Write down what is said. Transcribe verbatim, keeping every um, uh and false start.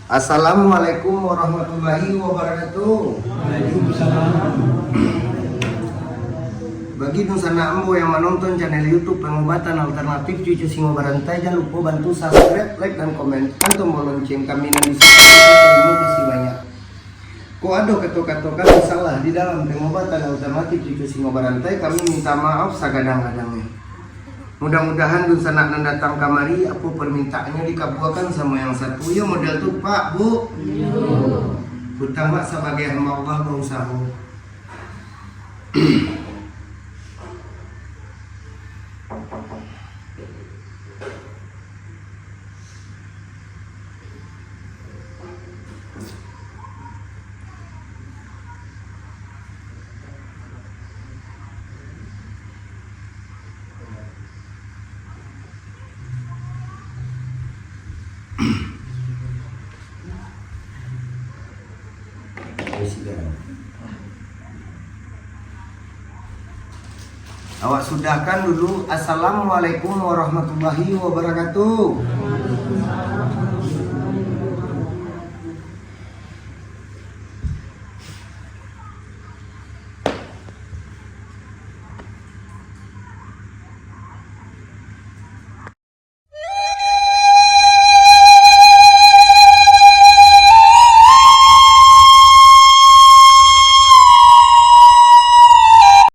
Assalamualaikum warahmatullahi wabarakatuh. Bagi dunsanak ambo yang manonton channel YouTube Pengobatan Alternatif Cucu Singo Barantai, jan lupo bantu subscribe, like, dan komen, tekan tombol lonceng kami nan di siko. Tarimo kasih banyak. Kok ado kato-kato kami salah di dalam Pengobatan Alternatif Cucu Singo Barantai, kami minta maaf sagadang-gadangnyo. Mudah-mudahan dunsanak nan datang kamari, apo parmintaannyo dikabuakan samo yang satu. Iyo model tu, Pak, Bu? Iyo. Utang, Pak, sabagai hamba Allah bausaho. Awak sudahkan dulu. Assalamualaikum warahmatullahi wabarakatuh.